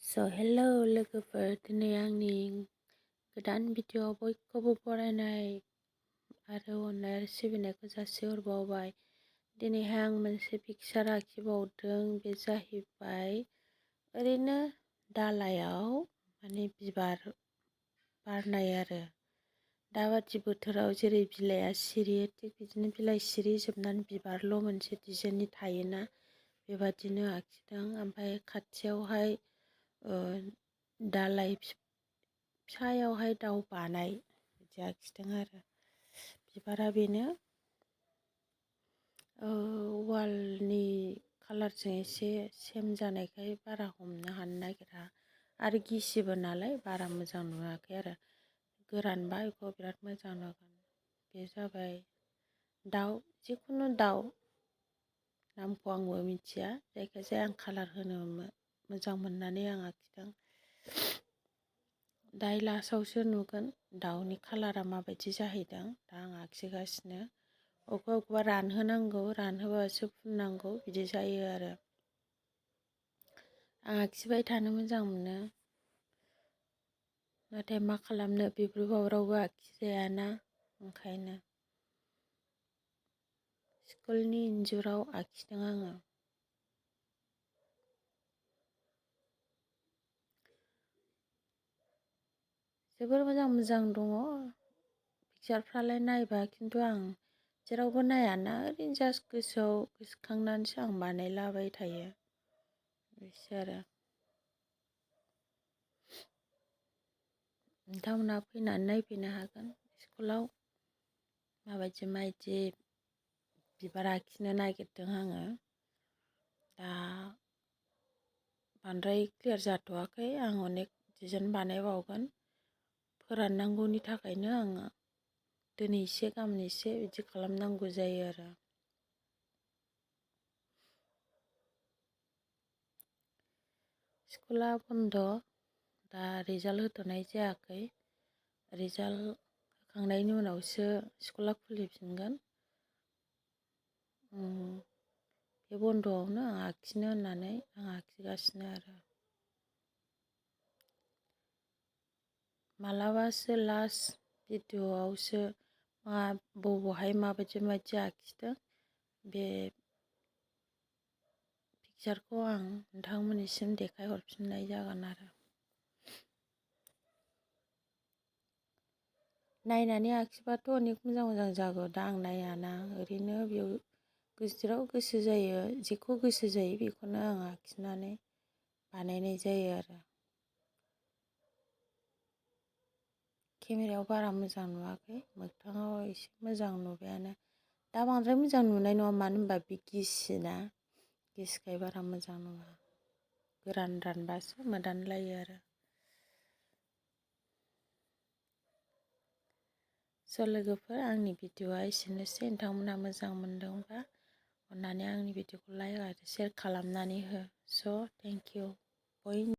Hello लोगोफोर, दिनै आंनि गोदान भिडिअ'आव बयखौबो बरायनाय आरो अननाय आरो सिबिनायखौ जासिहरबावबाय। दिनैहाय आं मोनसे पिकचार आखिबावदों। बे जाहैबाय ओरैनो दालायाव माने बिबार बारनाय आरो दाबादि बोथोराव जेरै बिलाइया सिरियो, थिग बिदिनो बिलाइ सिरिजोबनानै बिबारल' मोनसे डिजाइननि थायोना, बेबादिनो आखिदों। ओमफ्राय खाथियावहाय दालाइ फिसायावहाय दाउ बानाय बिदि आखिदों आरो बिबारा बेनो। वालनि कालारजों एसे सेम जानायखाय बारा हमनो हानो नागिरा आरो गिसिबो नालाय बारा मोजां नुवाखै आरो गोरानबा बेखौ बिराद मोजां नुगोन। बे जाबाय दाउ, जिखुनु दाउ, नामखौ आंबो मिथिया, जायखिजाया आं कालार होनो मोजां मोननानै आं आखिदों। दायो लास्टआवसो नुगोन दाउनि कालारा माबायदि जाहैदों। दा आं आखिगासिनो। अबेबा रानहोनांगौ, रानहोबासो फुननांगौ, बिदि जायो आरो। आं आखिबाय थानो मोजां मोनो, नाथाय मा खालामनो, बेफोरखौ रावबो आखिजायाना, ओंखायनो स्कुलनि इन्जुराव आखिदों आङो। जोबोर मोजां मोजां दङ पिकचारफ्रालाय नायबा, खिन्थु आं जेरावबो नायाना, ओरैनो जास्ट गोसोआव गोसोखांनानैसो आं बानायलाबाय थायो, बिदि आरो। नोंथांमोनहा फैनानै नायफैनो हागोन स्कुलाव माबायदि बिबार आखिनो नागिरदों आङो। दा बांद्राय क्लियार जाथ'वाखै, आं अनेक डिजाइन बानायबावगोन। फोराननांगौनि थाखायनो आङो दिनै एसे गाबोन एसे बिदि खालामनांगौ जायो आरो। स्कुला बन्द', दा रिजाल्ट होथ'नाय जायाखै। रिजाल्ट होखांनायनि उनावसो स्कुला खुलिफिनगोन। बे बन्द'आवनो आं आखिनो होननानै आं आखिगासिनो आरो। मालाबासो लास्ट भिडिअ'आवसो बबेहाय माबायदि आखिदों, बे पिकचारखौ आं नोंथांमोननिसिम देखायहरफिननाय जागोन आरो। नायनानै आखिबाथ' अनेक मोजां मोजां जागौ, दा आं नायाना, ओरैनो बेयाव जेराव गोसो जायो, जेखौ गोसो जायो बेखौनो आं आखिनानै बानायनाय जायो आरो। केमेरायाव बारा मोजां नुवाखै, मोगथाङाव एसे मोजां नुबायानो। दा बांद्राय मोजां नुनाय नङा, मानो होनबा बे गिसिना, गिसिखाय बारा मोजां नुवा। गोरान रानबासो मोदानलायो आरो। लोगोफोर, आंनि भिडिअ'आ एसेनोसै। नोंथांमोनहा मोजां मोनदोंबा अननानै आंनि भिडिअ'खौ लाइक आरो शेयार खालामनानै हो। थेंक इउ बयनिबो।